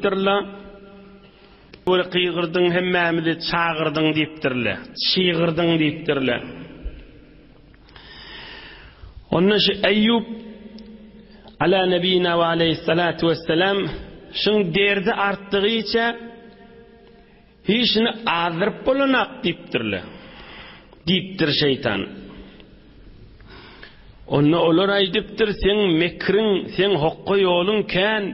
aýdypdyrlar. Bir gygyrdyň hemmämizi çagyrdyň diýipdirler. Çygyrdyň diýipdirler. Onda şu Eýýup ala nebina we aleýhissalatu wesselam şuň derdi artdygyça Işini azdyryp bolanak diýipdirler. Diýipdir şeýtan. Onda olar aýdypdyr, seň mekriň, seň hokga ýoluň kän.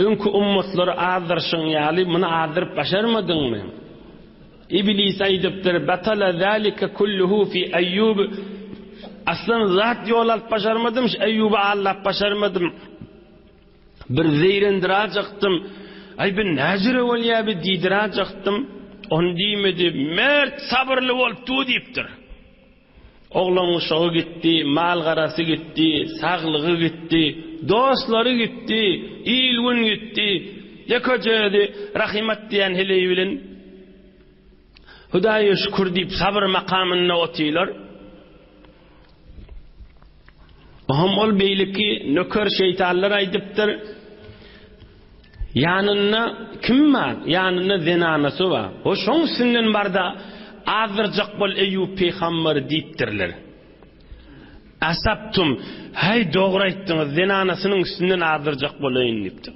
Öňki ummatlary azdyryşyň ýaly, muny azdyryp başarmadyňmy? Iblis aýdypdyr, Batala zalika kulluhu fi Eýýub. Aslan zat ýol alyp başarmadym, şu Eýýuby aldap başarmadym. Bir zeýrendirajykdym. Aý, bi näjüre bolýa bi diýdirajykdym. Ony diýmedi. Mert, sabyrly bolup dur diýipdir. Oglan-uşagy gitdi, mal-garasy gitdi, saglygy gitdi, dostlary gitdi, il-gün gitdi. Ýekeje özi Rahymat diýen heleý bilen Hudaýa şükür diýip sabyr makamynda otylar. Ohm ol beýleki nöker şeýtanlar aýdypdyr. Ýanynda kim bar? Ýanynda zenanasy bar. O şoň üstünden barda azdyrjak bol Eýýup pygamberi diýipdirler. Asaptum, häý dogry aýtdyňyz, zenanasynyň üstünden azdyrjak bolaýyn diýipdir.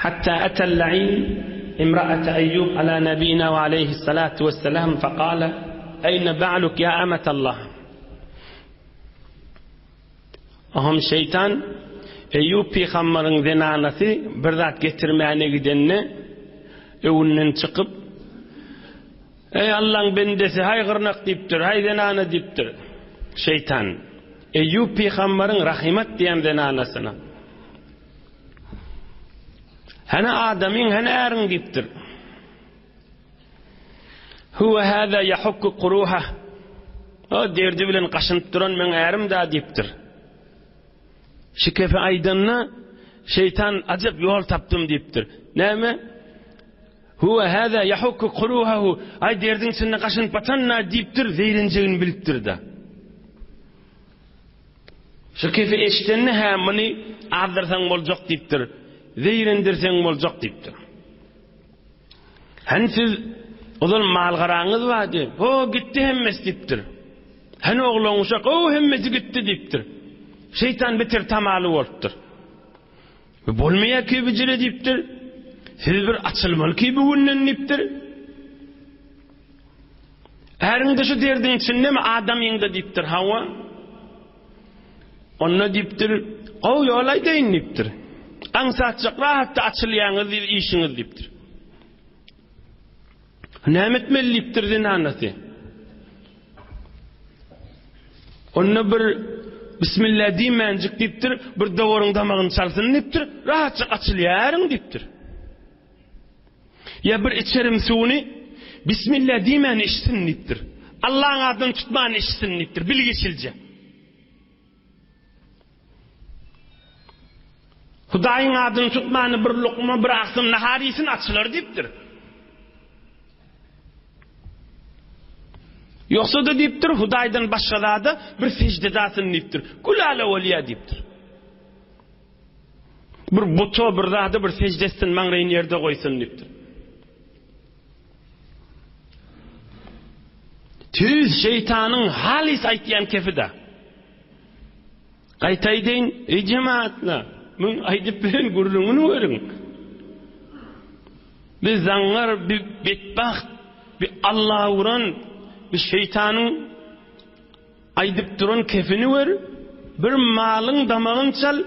Hatta atal la'in imra'ata Eýýub ala nabina we aleýhissalatu wesselam fekale, Eýne ba'luk ýa ametallah. Ohm şeýtan Eýýub pygambaryň zenanasy bir zat getirmäne gidende öwünden çykyp, Eý Allaň bendesi, haý gyrnak diýipdir, haý zenana diýipdir. Şeýtan Eýýub pygambaryň Rahymat diýen zenanasyna. Hany adamyň, hany äriň diýipdir. Huwa hada yahukku quruha. O derdi bilen gaşynyp duran meň ärim da diýipdir. Şu kefi aýdanda şeýtan ajap ýol tapdym diýipdir. Näme? Huwa hada yahukku quruhahu. Aý derdiň içinde gaşynyp batan-da diýipdir, zeýrenjegini bilipdir-de. Şu kefi eşidende hä muny azdyrsaň boljak diýipdir. Zeýrendirseň boljak diýipdir. Hany siz ozal mal-garaňyz bardy. Ho, gitdi hemmesi diýipdir. Hany oglan uşak, o hemmesi gitdi diýipdir. Şeýtan beter tamaly bolupdyr. Bolmaýar ki bijire diýipdir. Siz bir açylmaly ki bu günden diýipdir. Äriň-de şu derdiň içindemi, adamyň-da diýipdir. Hawa. Onda diýipdir, gowy ýol aýdaýyn diýipdir. Aňsatjak rahatda açylýaňyz diýip işiňiz diýipdir. Näme etmeli diýipdir zenanasy. Onda bir Bismillah diýmänjik diýipdir, bir dowaryň damagyny çalsyn diýipdir, rahatjak açylýaryň diýipdir. Ýa bir içerim suwuny Bismillah diýmän içsin diýipdir. Allaň adyny tutman içsin diýipdir, bilgeşilje. Hudaýyň adyny tutmany bir lukma, bir agzym nahar iýsin açylar diýipdir. Ýogsa-da diýipdir, Hudaýdan başga zada bir sežde dasyn diýipdir. Gülala bolýar diýipdir. Bir buta, bir zada bir sežde etsin, maňlaýyny ýerde goýsun diýipdir. Tüýs şeýtanyň halys aýtýan kefi-de. Gaýta aýdaýyn, eý jemaatla, muň aýdyp beren gürrüňini görüň. Bi zaňňar, bi betbagt, bi Alla uran, bi şeýtanyň aýdyp duran kefini gör, bir malyň damagyny çal,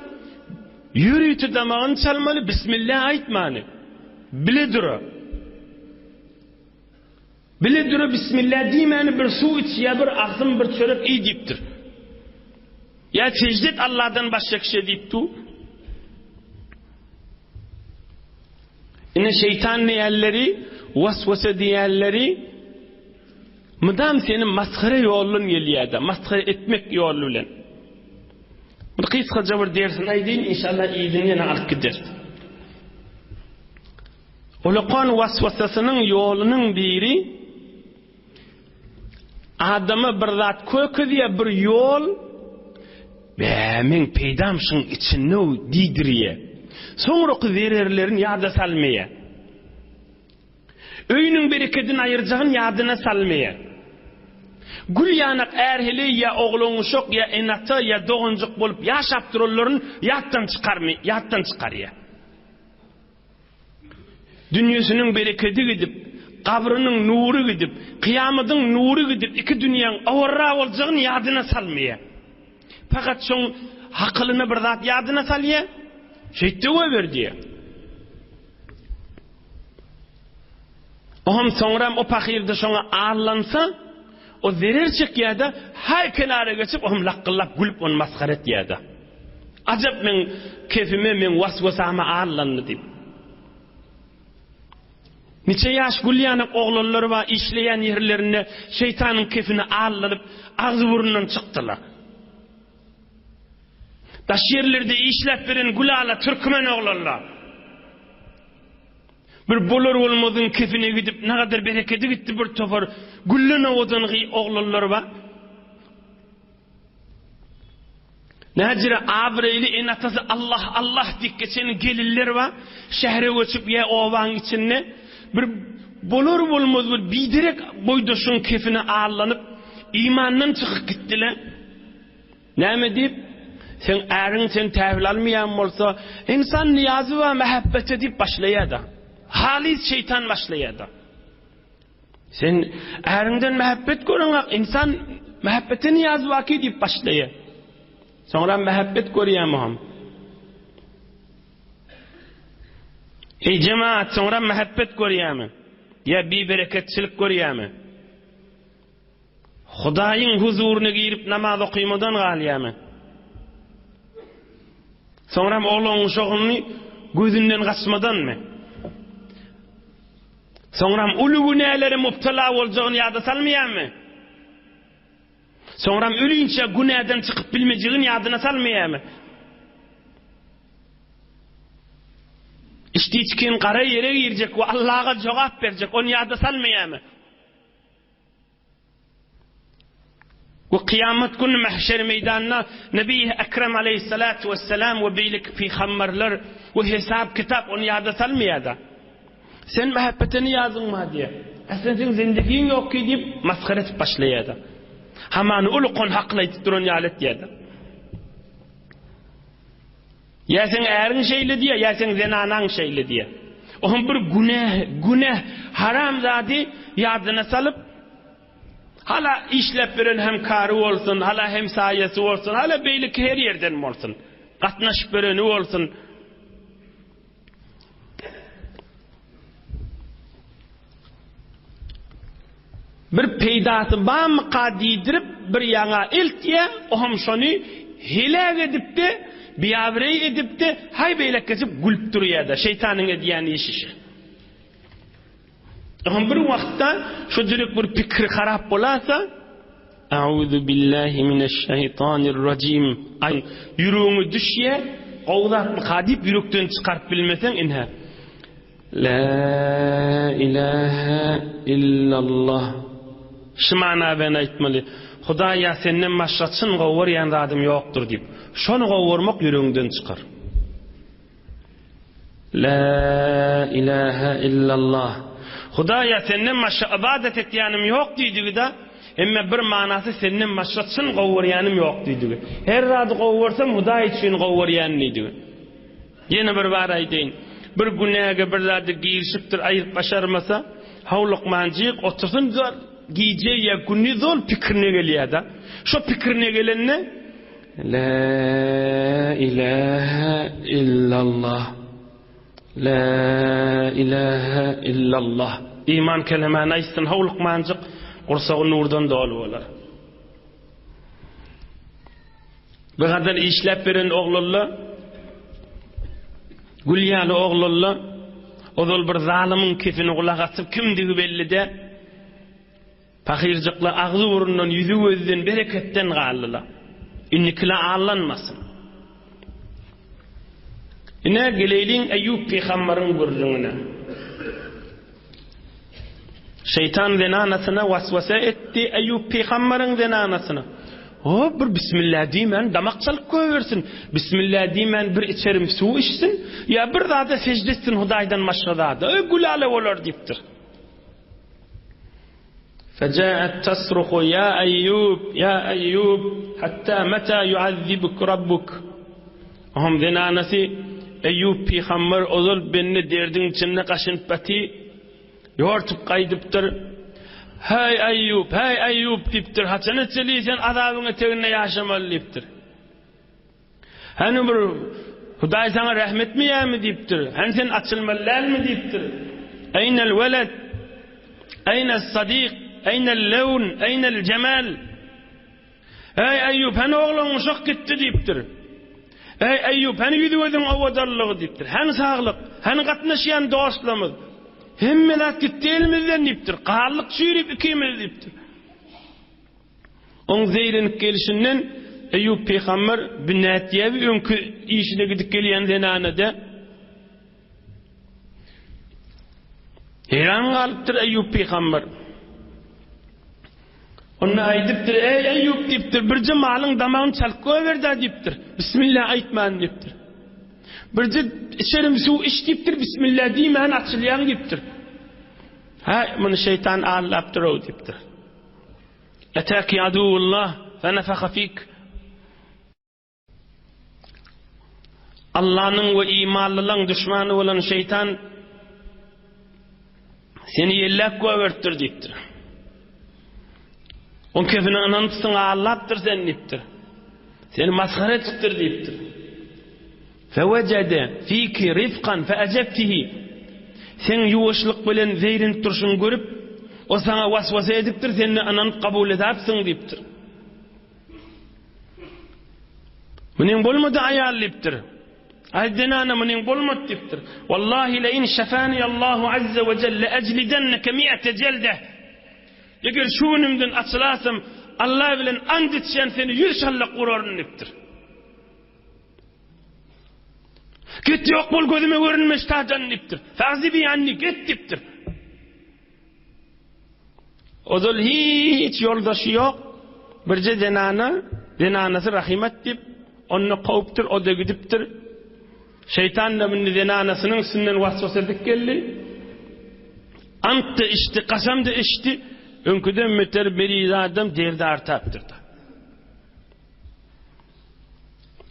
ýörite damagyny çalmaly, bismillah aýtmany. Bile dura. Bile dura bismillah diýmäni bir suw iç ýa bir agzym bir çörek iý diýipdir. Ýa sežde et Allahdan başga kişä diýip dur. Ine şeýtan diýenleri, waswasa diýenleri mydam seni masgara ýoldan gelýär-de, masgara etmek ýoly bilen. Bir gysgaça bir dersini aýdaýyn, inşallah yzyny ýene alyp gideris. Ulakan waswasasynyň ýolunyň biri adama bir zat kökezýär, bir ýol. Bä, meň peýdam şuň içinde-ow diýdirýä. Soňraky zererlerini ýada salmaýa. Öýüniň berekedini aýyrjagyny ýadyna salmaýa. Gül ýanak är-heleý ýa oglan-uşak ýa ene-ata ýa doganjyk bolup ýaşap duranlaryny ýatdan çykarmy, ýatdan çykarýa. Dünýesiniň berekedi gidip, gabrynyň nury gidip, kyýamadyň nury gidip, iki dünýäň owarra boljagyny ýadyna salmaýar. Fakat şoň hakylyna bir zat ýadyna salýar, şeýtde goýber diýýär. Oňam soňram o pahyrda şoňa allansa, o zerer çekýär-de, haý kenara geçip, oňam lakgyllap gülüp ony masgara etýär-de. Ajap meň kefime, meň was-wasama allandy diýip. Niçe ýaş gül ýanak oglanlar bar, işleýän ýerlerinde şeýtanyň kefine allanyp, agzy-burnundan çykdylar. Daş ýerlerde işläp beren gülala türkmen oglanlar. Bir bolar-bolmazyň kefine gidip, nagadar berekedi gitdi bir topar gülden owadan gy oglanlar bar. Näjire abraýly ene-atasy Allah, Allah diýip geçen gelinler bar, şähere göçüp ýa obaň içinde bir bolar-bolmaz bir biderek boýdaşyň kefine allanyp, imandan çykyp gitdiler. Näme diýip? Seň äriň seni täwil almaýan bolsa, ynsan nyýazy bar mähebbete diýip başlaýar-da. Halys şeýtan başlaýar-da. Sen äriňden mähebbet göreňok, ynsan mähebbete nyýazy bar ki diýip başlaýar. Soňra mähebbet görýärmi hem? Eý jemaat, soňra mähebbet görýärmi? Ýa bibereketçilik görýärmi? Hudaýyň huzuryna girip namaz okymadan galýarmy? Soňram oglan-uşagyny gözünden gaçmadanmy? Soňram uly günälere mubtala boljagyny ýada salmaýarmy? Soňram ölinçä günäden çykyp bilmejegini ýadyna salmaýarmy? Içdi-içgin gara ýere girjek we Allaha jogap berjek, ony ýada salmaýarmy? We kyýamat güni mahşer meýdanynda Nebi Ekrem aleýhissalatu wessalam we beýleki pygamberler we hesap kitap ony ýada salmaýar-da. Sen mähebbete nyýazyň bar diýýär. Aslynda seň zendegiň ýok ki diýip masgara edip başlaýar-da. Hamany uly kon hakyl aýdyp duran ýaly etýär-de. Ýa seň äriň şeýle diýýär, ýa seň zenanaň şeýle diýýär. Oňam bir günä, günä, haram zady ýadyna salyp, hala işläp beren hemkary bolsun, hala hemsaýasy bolsun, hala beýleki her ýerden bolsun, gatnaşyp bereni bolsun. Bir peýdasy barmyka diýdirip bir ýaňa eltýä, ohem şony heläk edipde, biabraý edipde, haý beýläk geçip gülüp durýada, şeýtanyň edýän işi şi. Ohem bir wagtda şo jürek bir pikiri harap bolasa, Auzu billahi mineşşeýtanirrajim. Aý, ýüregiňe düşýä, gowy zatmyka diýip ýürekden çykaryp bilmeseň, ine. Lä ilähe illallah. Şu mana bilen aýtmaly, Hudaýa senden başga çyn gowy görýän zadym ýokdur diýip. Şony gowy görmek ýüregiňden çykar. Lä ilähe illallah. Hudaýa senden başga ybadat etýänim ýok diýdigi-de, emme bir manasy senden başga çyn gowy görýänim ýok diýdigi. Her zady gowy görsem Hudaý üçin gowy görýän diýdigi. Ýene bir bar aýdaýyn. Bir günäge bir zada girişipdir aýryp başarmasa, howlukmanjyk otursyn zol gije ýa gündiz zol pikirine gelýärde. Şo pikirine gelende La ilahe illallah La ilahe illallah Iman kelemäni aýtsyn howlukmanjyk gursagy nurdan doly bolar. Bir gadar işläp beren oglanla, gül ýaly oglanla, ozal bir zalymyň kefini gulak asyp kimdigi belli däl. Pahyrjykla agzy burundan, ýüzi gözden, bereketden galdylar. Indikile allanmasyn. Ine geleýliň Eýýup pygambaryň gürrüňine. Şeýtan zenanasyna waswasa etdi, Eýýup pygambaryň zenanasyna. O, bir bismillah diýmän damak çalyp goýbersin, bismillah diýmän bir içerim suw içsin, ýa bir zada sežde etsin Hudaýdan başga zada, öý gülala bolar diýipdir. Fejaet tasruhu ýa Eýýub, ýa Eýýub, hatta meta ýuazzibuk rabbuk. Oňam zenanasy Eýýub pygamber ozal bende derdiň içinde gaşynyp baty, Ýortup gaýdypdyr. Häý, Eýýup, häý, Eýýup diýipdir, haçana çenli sen azabyň eteginde ýaşamaly diýipdir. Hany bir Hudaý saňa rähm etmeýärmi diýipdir. Hany sen açylmaly dälmi diýipdir. Eýnel weled, eýnes sadyk, eýnel lewn, eýnel jemal. Eý, Eýýup, hany ogluň uşak gitdi diýipdir. Eý, Eýýup, hany ýüzi-gözüň owadanlygy diýipdir. Hany saglyk, hany gatnaşýan dostlarymyz. Hemme zat gitdi elimizden diýipdir. Galdyk çüýrüp ikimiz diýipdir. Oň zeýrenip gelşinden Eýýup pygamber bu nätýäbi öňki işine gidip gelýän zenana-da. Heýran galypdyr Eýýup pygamber. Onda aýdypdyr, Eý, Eýýup diýipdir, birje malyň damagyny çalyp goýber-dä diýipdir. Bismillah aýtman diýipdir. Birje içerim suw iç diýipdir, bismillah diýmän açylýaň diýipdir. Hä, muny şeýtan aldapdyr-ow diýipdir. Etäki aduwullah fenefaha fik. Allanyň we imanlylaň duşmany bolan şeýtan seni ýelläp goýberipdir diýipdir. Oň kefine ynanypsyň, allapdyr seni diýipdir. Seni masgara etipdir diýipdir. Fewejede fiki rifkan feejebtihi. Seň ýuwaşlyk bilen zeýrenip durşuňy görüp, o saňa waswasa edipdir, sen-de ynanyp kabul edapsyň diýipdir. Munyň bolmady aýal diýipdir. Aý zenana munyň bolmady diýipdir. Wallahi le in şefani Allahu azza we jelle ejlidenneke mi'ete jelde. Eger şu günümden açylasam Allah bilen and içýän seni ýüz şallak uraryn diýipdir. Git ýok bol gözüme görünme ştajan diýipdir. Fagzibi anni git diýipdir. Ozal hiç ýoldaşy ýok, birje zenana, zenanasy Rahymat diýip, onda kowupdyr, o-da gidipdir. Şeýtan-da indi zenanasynyň üstünden waswasa edip geldi. Ant-da içdi, kasam-da içdi. Öňküden beter berizadam derdi artapdyr-da.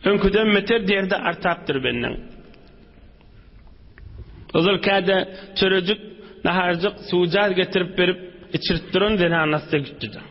Öňküden beter derdi artapdyr benden. Ozal käde çörejik, naharjyk, suwjaz getirip berip, içirip duran zenanasy-da gitdi-de.